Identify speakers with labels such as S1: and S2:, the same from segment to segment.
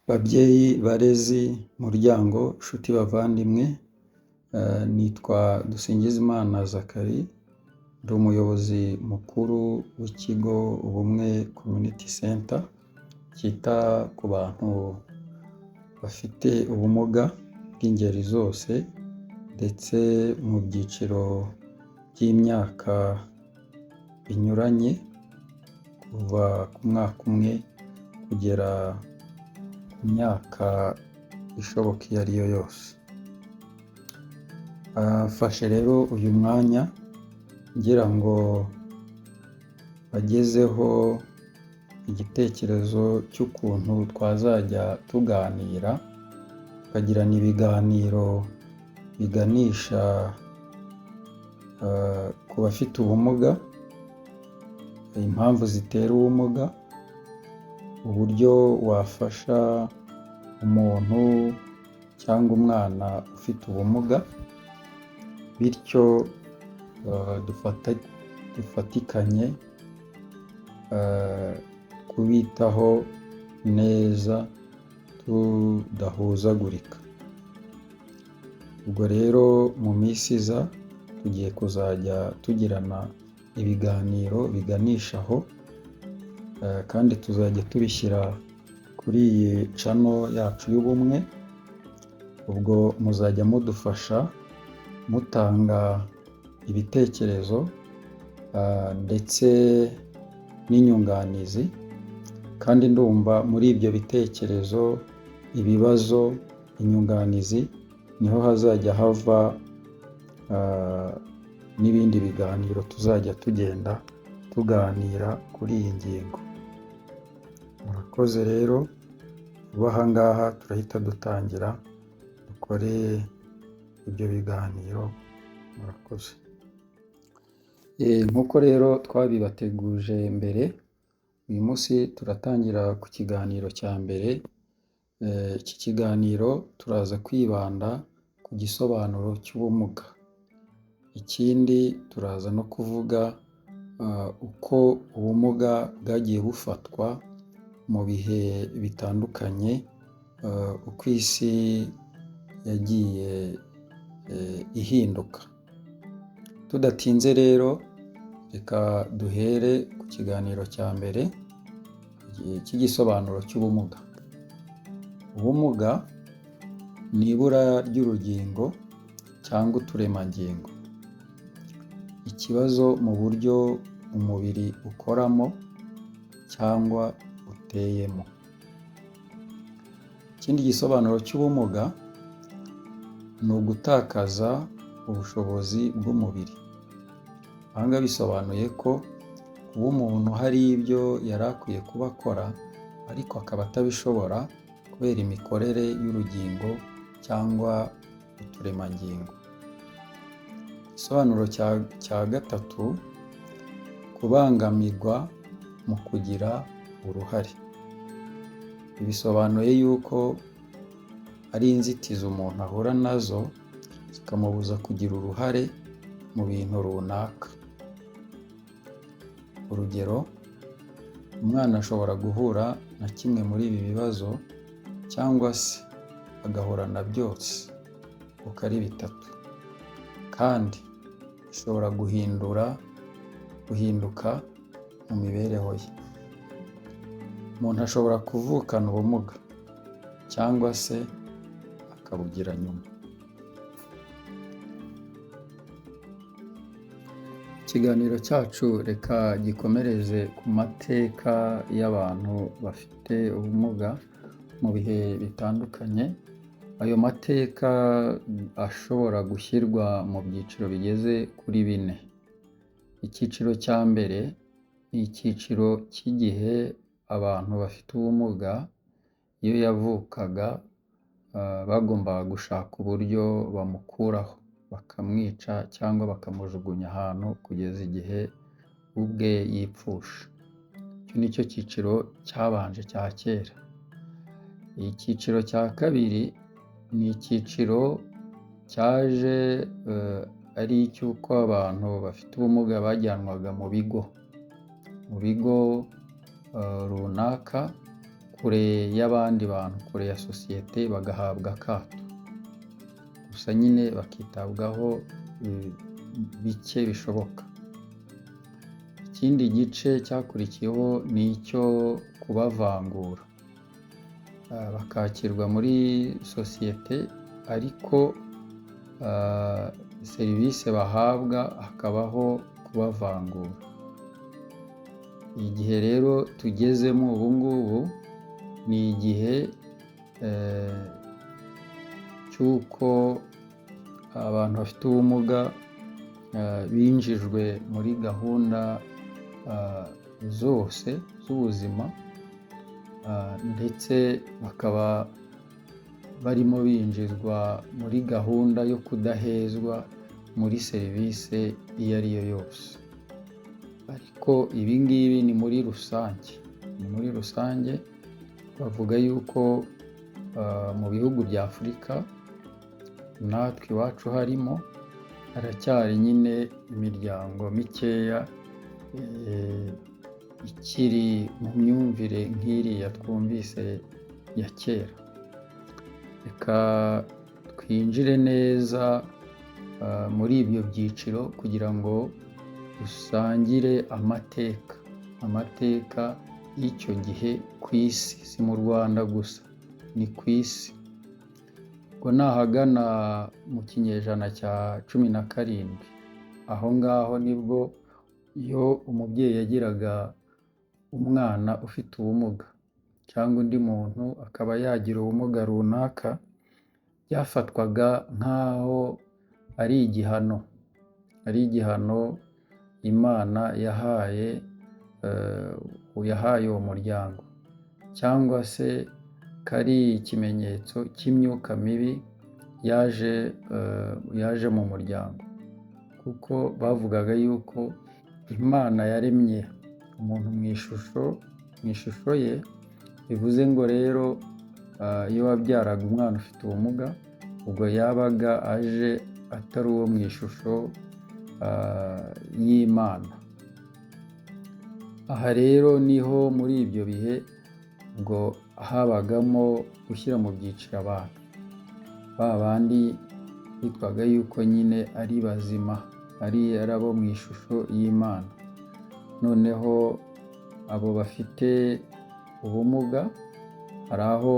S1: Babyeyi, barezi, muryango, nshuti bavandimwe, nitwa Dusingizimana Zacharie, ndi umuyobozi mukuru w'ikigo Ubumwe Community Center, cyita ku bantu bafite ubumuga bw'ingeri zose ndetse mu byiciro by'imyaka binyuranye, kuva ku mwaka umwe kugera ku myaka ishoboka iyo ari yo yose. Mfashe rero uyu mwanya ngira ngo mbagezeho igitekerezo cy'ukuntu twazajya tuganira, tukagirana ibiganiro biganisha ku bafite ubumuga, impamvu zitera ubumuga, uburyo wafasha umuntu cyangwa umwana ufite ubumuga, bityo dufatikanye kubitaho neza tudahuzagurika. Ubwo rero mu minsi iza tugiye kuzajya tugirana ibiganiro biganisha aho, kandi tuzajya tubishyira kuri iyi channel yacu y'Ubumwe, ubwo muzajya mudufasha mutanga ibitekerezo ndetse n'inyunganizi, kandi ndumva muri ibyo bitekerezo, ibibazo, inyunganizi, niho hazajya hava n'ibindi biganiro tuzajya tugenda tuganira kuri iyi ngingo. Murakoze rero, vuba aha ngaha turahita dutangira dukore ibyo biganiro, murakoze. Nk'uko rero twabibateguje mbere, uyu munsi turatangira ku kiganiro cya mbere, iki kiganiro turaza kwibanda ku gisobanuro cy'ubumuga. Ikindi turaza no kuvuga uko ubumuga bwagiye bufatwa mu bihe bitandukanye, uko isi yagiye ihinduka. Tudatinze rero, reka duhere ku kiganiro cya mbere cy'igisobanuro cy'ubumuga. Ubumuga ni ibura ry'urugingo cyangwa uturemangingo. Ikibazo mu buryo umubiri ukoramo cyangwa uteyemo. Ikindi gisobanuro cy'ubumuga ni ugutakaza ubushobozi bw'umubiri. Aha ngaha bisobanuye ko kuba umuntu hari ibyo yari akwiye kuba akora ariko akaba atabishobora kubera imikorere y'urugingo cyangwa uturemangingo. Igisobanuro cya gatatu, kubangamirwa mu kugira uruhare. Ibi bisobanuye yuko ari inzitizi umuntu ahura nazo zikamubuza kugira uruhare mu bintu runaka. Urugero, umwana ashobora guhura na kimwe muri ibi bibazo cyangwa se agahura na byose uko ari bitatu, kandi bishobora guhinduka mu mibereho ye. Umuntu ashobora kuvukana ubumuga cyangwa se akabugira nyuma. Ikiganiro cyacu reka gikomereze ku mateka y'abantu bafite ubumuga mu bihe bitandukanye, ayo mateka ashobora gushyirwa mu byiciro bigeze kuri bine. Icyiciro cya mbere ni icyiciro cy'igihe abantu bafite ubumuga iyo yavukaga bagombaga gushaka uburyo bamukuraho, bakamwica cyangwa bakamujugunya ahantu kugeza igihe ubwe yipfusha. Icyo ni cyo cyiciro cyabanje cya kera. Icyiciro cya kabiri ni icyiciro cyaje ari icy'uko abantu bafite ubumuga bajyanwaga mu bigo runaka. kure y'abandi bantu, kure ya sosiyete, bagahabwa akato. Gusa nyine bakitabwaho bike bishoboka. Ikindi gice cyakurikiyeho ni icyo kubavangura, bakakirwa muri sosiyete ariko serivisi bahabwa hakabaho kubavangura. Igihe rero tugezemo ubu ngubu ni igihe cy'uko abantu bafite ubumuga binjijwe muri gahunda zose z'ubuzima, ndetse bakaba barimo binjizwa muri gahunda yo kudahezwa muri serivisi iyo ari yo yose. Ariko ibi ngibi ni muri rusange, ni muri rusange bavuga yuko mu bihugu bya Afurika natwe iwacu harimo, haracyari nyine imiryango mikeya ikiri mu myumvire nk'iriya twumvise ya kera. Reka twinjire neza muri ibyo byiciro kugira ngo dusangire amateka, amateka y'icyo gihe ku isi, si mu Rwanda gusa, ni ku isi. Ubwo ni ahagana mu kinyejana cya 17, aho ngaho nibwo iyo umubyeyi yagiraga umwana ufite ubumuga cyangwa undi muntu akaba yagira ubumuga runaka, byafatwaga nk'aho ari igihano, ari igihano Imana yahaye uwo muryango, cyangwa se kari ikimenyetso cy'imyuka mibi yaje mu muryango, kuko bavugaga yuko Imana yaremye umuntu mu ishusho ye, bivuze ngo rero iyo wabyaraga umwana ufite ubumuga, ubwo yabaga aje atari uwo mu ishusho y'Imana. Aha rero niho muri ibyo bihe ubwo habagamo gushyira mu byiciro abantu, ba bandi bitwaga yuko nyine ari bazima, ari abo mu ishusho y'Imana. Noneho abo bafite ubumuga hari aho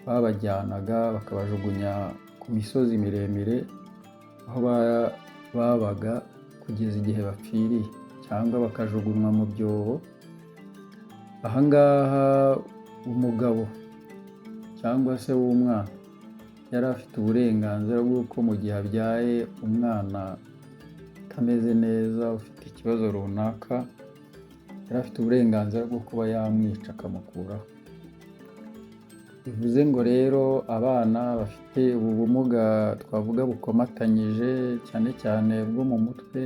S1: babajyanaga bakabajugunya ku misozi miremire, aho babaga kugeza igihe bapfiriye, cyangwa bakajugunywa mu byobo. Aha ngaha umugabo cyangwa se w'umwana yari afite uburenganzira bw'uko mu gihe abyaye umwana utameze neza, ufite ikibazo runaka, yari afite uburenganzira bwo kuba yamwica akamukuraho. Bivuze ngo rero abana bafite ubu bumuga twavuga bukomatanyije, cyane cyane bwo mu mutwe,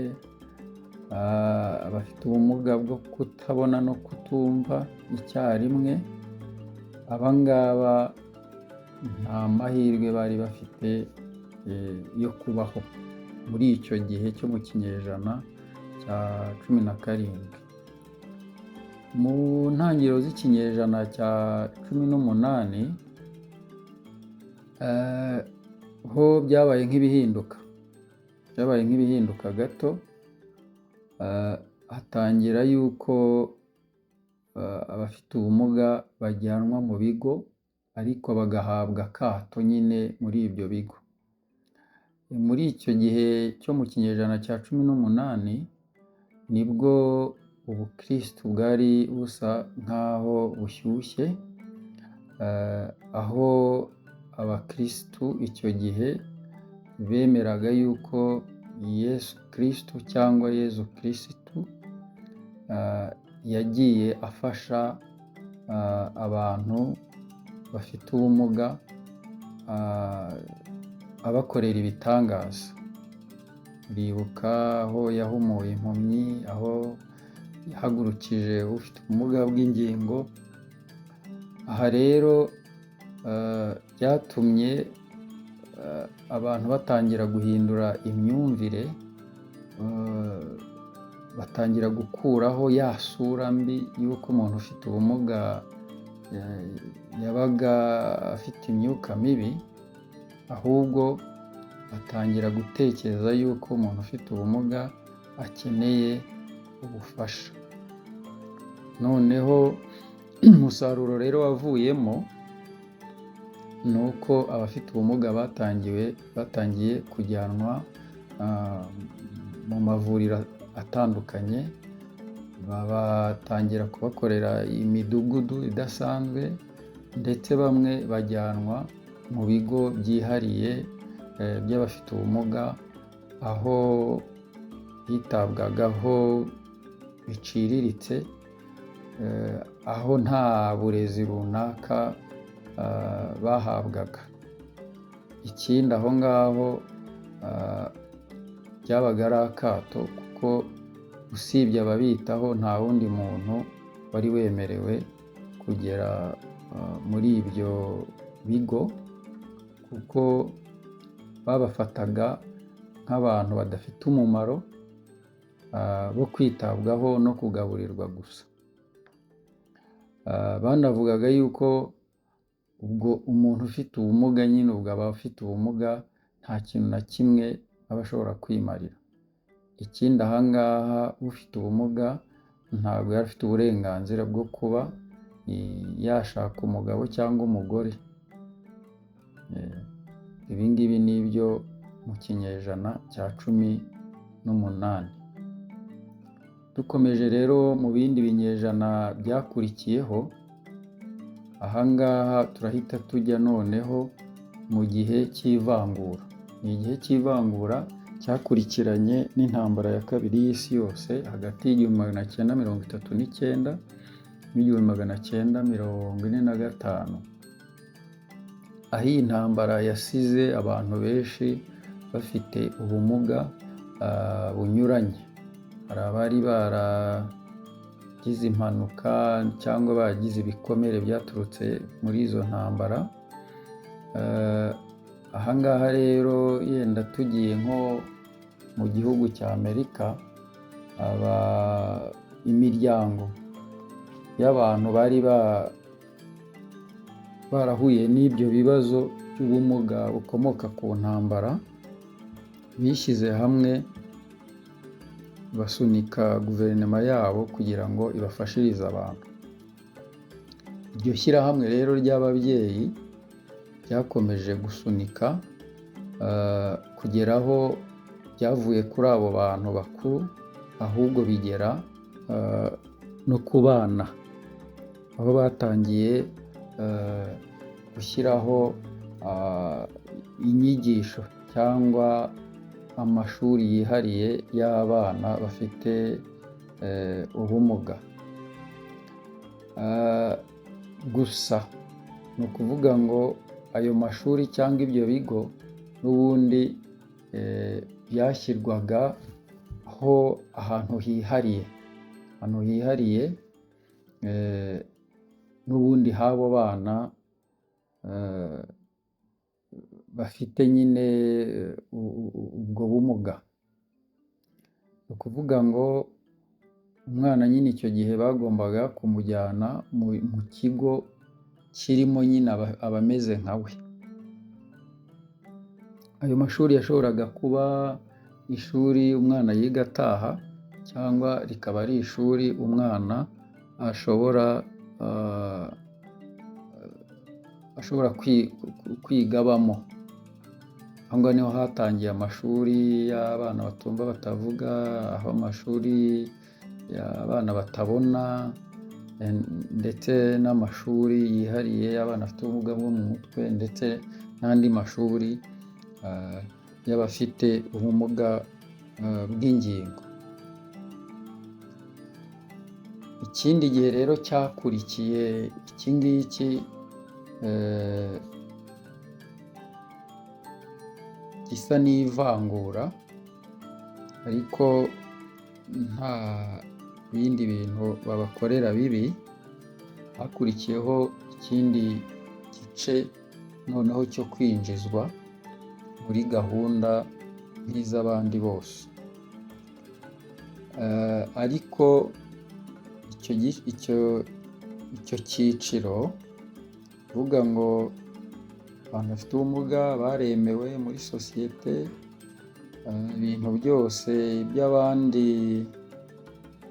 S1: abafite ubumuga bwo kutabona no kutumva icyarimwe, aba ngaba nta mahirwe bari bafite yo kubaho muri icyo gihe cyo mu kinyejana cya 17. Mu ntangiriro z'ikinyejana cya 18 ho byabaye nk'ibihinduka gato, hatangira yuko abafite ubumuga bajyanwa mu bigo ariko bagahabwa akato nyine muri ibyo bigo. Muri icyo gihe cyo mu kinyejana cya 18 nibwo ubukirisitu bwari busa nk'aho bushyushye, aho abakirisitu icyo gihe bemeraga yuko Yesu Kirisitu cyangwa Yezu Kirisitu yagiye afasha abantu bafite ubumuga, abakorera ibitangaza. Uribuka aho yahumuye impumyi, aho yahagurukije ufite ubumuga bw'ingingo. Aha rero byatumye abantu batangira guhindura imyumvire, batangira gukuraho ya sura mbi y'uko umuntu ufite ubumuga yabaga afite imyuka mibi, ahubwo batangira gutekereza yuko umuntu ufite ubumuga akeneye ubufasha. Noneho umusaruro rero wavuyemo ni uko abafite ubumuga batangiye kujyanwa mu mavuriro atandukanye, batangira kubakorera imidugudu idasanzwe, ndetse bamwe bajyanwa mu bigo byihariye by'abafite ubumuga, aho hitabwagaho biciriritse, aho nta burezi runaka bahabwaga. Ikindi aho ngaho byabaga ari akato, kuko usibye ababitaho nta wundi muntu wari wemerewe kugera muri ibyo bigo, kuko babafataga nk'abantu badafite umumaro bo kwitabwaho no kugaburirwa gusa. Banavugaga yuko ubwo umuntu ufite ubumuga nyine ubwo aba afite ubumuga nta kintu na kimwe aba ashobora kwimarira. Ikindi aha ngaha ufite ubumuga ntabwo yari afite uburenganzira bwo kuba yashaka umugabo cyangwa umugore. Ibi ngibi ni ibyo mu kinyejana cya 18. Dukomeje rero mu bindi binyejana byakurikiyeho, aha ngaha turahita tujya noneho mu gihe cy'ivangura. Ni igihe cy'ivangura cyakurikiranye n'intambara ya kabiri y'isi yose hagati y'1939 n'1945, aho iyi ntambara yasize abantu benshi bafite ubumuga bunyuranye. Hari abari baragize impanuka cyangwa bagize ibikomere byaturutse muri izo ntambara. Aha ngaha rero yenda tugiye nko mu gihugu cya Amerika, imiryango y'abantu bari barahuye n'ibyo bibazo by'ubumuga bukomoka ku ntambara, bishyize hamwe basunika guverinoma yabo kugira ngo ibafashirize abantu. Iryo shyirahamwe rero ry'ababyeyi ryakomeje gusunika kugera aho byavuye kuri abo bantu bakuru, ahubwo bigera no ku bana, aho batangiye gushyiraho inyigisho cyangwa amashuri yihariye y'abana bafite ubumuga. Gusa ni ukuvuga ngo ayo mashuri cyangwa ibyo bigo n'ubundi byashyirwagaho ahantu hihariye, ahantu hihariye n'ubundi h'abo bana bafite nyine ubwo bumuga. Ni ukuvuga ngo umwana nyine icyo gihe bagombaga kumujyana mu kigo kirimo nyine abameze nka we. Ayo mashuri yashoboraga kuba ishuri umwana yiga ataha, cyangwa rikaba ari ishuri umwana ashobora kwiga abamo. Aho ngaho niho hatangiye amashuri y'abana batumva batavuga, aho amashuri y'abana batabona, ndetse n'amashuri yihariye y'abana bafite ubumuga bwo mu mutwe, ndetse n'andi mashuri y'abafite ubumuga bw'ingingo. Ikindi gihe rero cyakurikiye iki ngiki gisa n'ivangura, ariko nta bindi bintu babakorera bibi, hakurikiyeho ikindi gice noneho cyo kwinjizwa muri gahunda nk'iz'abandi bose. Ariko Icyo cyiciro uvuga ngo abantu bafite ubumuga baremewe muri sosiyete, ibintu byose by'abandi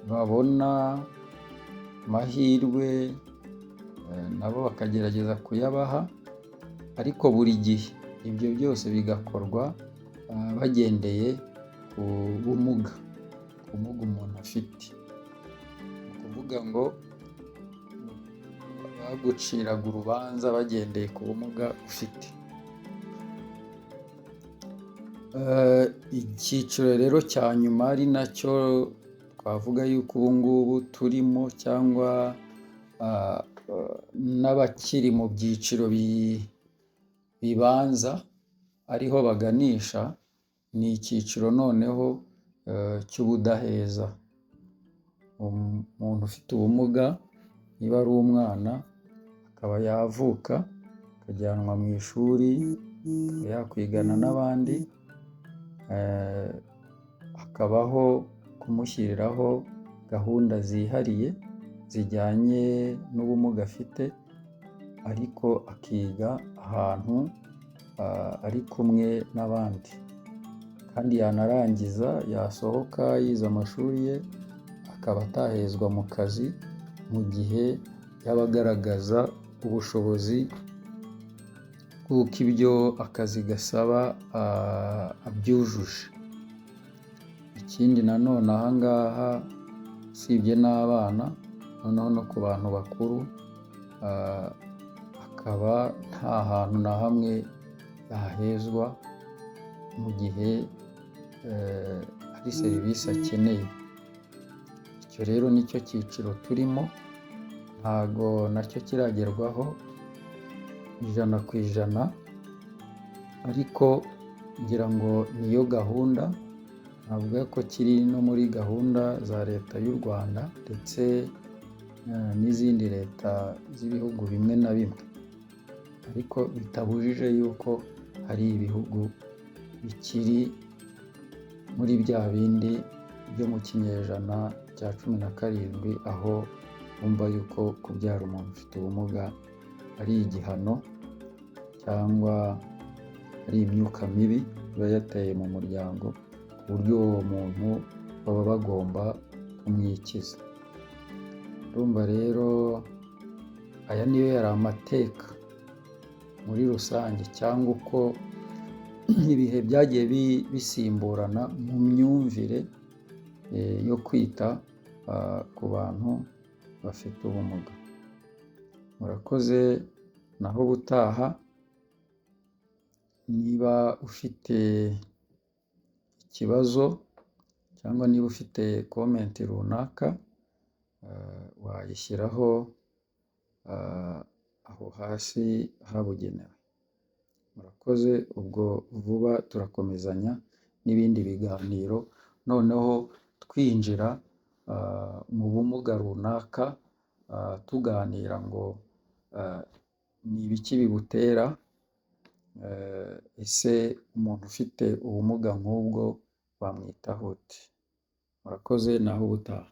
S1: babona, amahirwe nabo bakagerageza kuyabaha, ariko buri gihe ibyo byose bigakorwa bagendeye ku bumuga, ku bumuga umuntu afite. Ni ukuvuga ngo baguciraga urubanza bagendeye ku bumuga ufite. Icyiciro rero cya nyuma ari nacyo twavuga yuko ubu ngubu turimo, cyangwa n'abakiri mu byiciro bibanza ariho baganisha, ni icyiciro noneho cy'ubudaheza. Umuntu ufite ubumuga niba ari umwana akaba yavuka akajyanwa mu ishuri, akaba yakwigana n'abandi, hakabaho kumushyiriraho gahunda zihariye zijyanye n'ubumuga afite, ariko akiga ahantu ari kumwe n'abandi, kandi yanarangiza yasohoka yize amashuri ye akaba atahezwa mu kazi mu gihe yaba agaragaza ubushobozi bw'uko ibyo akazi gasaba abyujuje. Ikindi nanone aha ngaha usibye n'abana, noneho no ku bantu bakuru, akaba nta hantu na hamwe yahezwa mu gihe hari serivisi akeneye. Icyo rero nicyo cyiciro turimo, ntago nacyo kiragerwaho 100%, ariko ngira ngo niyo gahunda, navuga ko kiri no muri gahunda za Leta y'u Rwanda ndetse n'izindi leta z'ibihugu bimwe na bimwe, ariko bitabujije yuko hari ibihugu bikiri muri bya bindi byo mu kinyejana cya 17, aho bumva yuko kubyara umuntu ufite ubumuga ari igihano cyangwa ari imyuka mibi iba yateye mu muryango, ku buryo uwo muntu baba bagomba kumwikiza. Urumva rero aya niyo yari amateka muri rusange, cyangwa uko ibihe byagiye bisimburana mu myumvire yo kwita ku bantu bafite ubumuga. Murakoze, naho ubutaha niba ufite ikibazo cyangwa niba ufite comment runaka, wayishyiraho aho hasi habugenewe. Murakoze, ubwo vuba turakomezanya n'ibindi biganiro, noneho twinjira mu bumuga runaka, tuganira ngo ni ibiki bibutera, ese umuntu ufite ubumuga nk'ubwo wamwitaho ute? Murakoze, naho ubutaha.